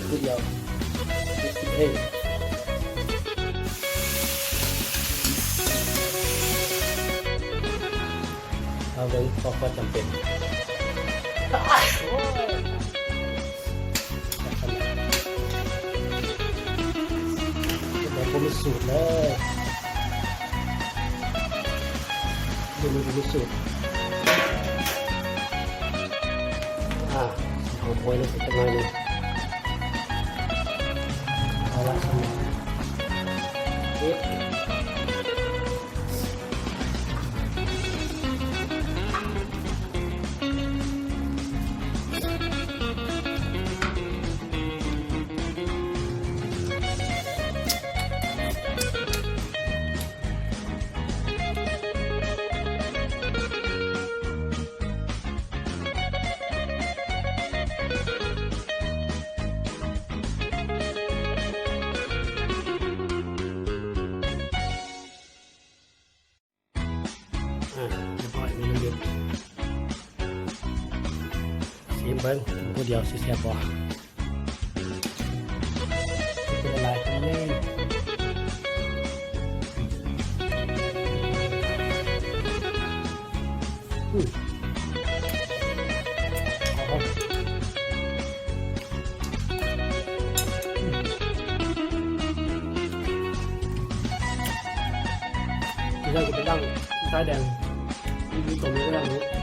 ຜູ້ດຽວ ເອີ ເອົາເບິ່ງ ເພາະວ່າຈຳເປັນ ແບບບໍ່ມີສູດເລີຍ ບໍ່ມີ ບໍ່ມີສູດ ອາ ຊິເອົາໂຮຍລົງໄປຈັກໜ້ອຍໜຶ່ງ ເອົາລະ ເຮັດ. ອ່າ ຮຽບຮ້ອຍ ມີນ້ຳດື່ມ ຊີມເບິ່ງ ກິນຜູ້ດຽວຊິແຊບບໍ່ ກິນຫຼາຍໆ ກິນເລີຍ ອືມ ນີ້ກໍເປັນດັ່ງຊາຍແດງ ມີຕົວນີ້ກໍໄດ້.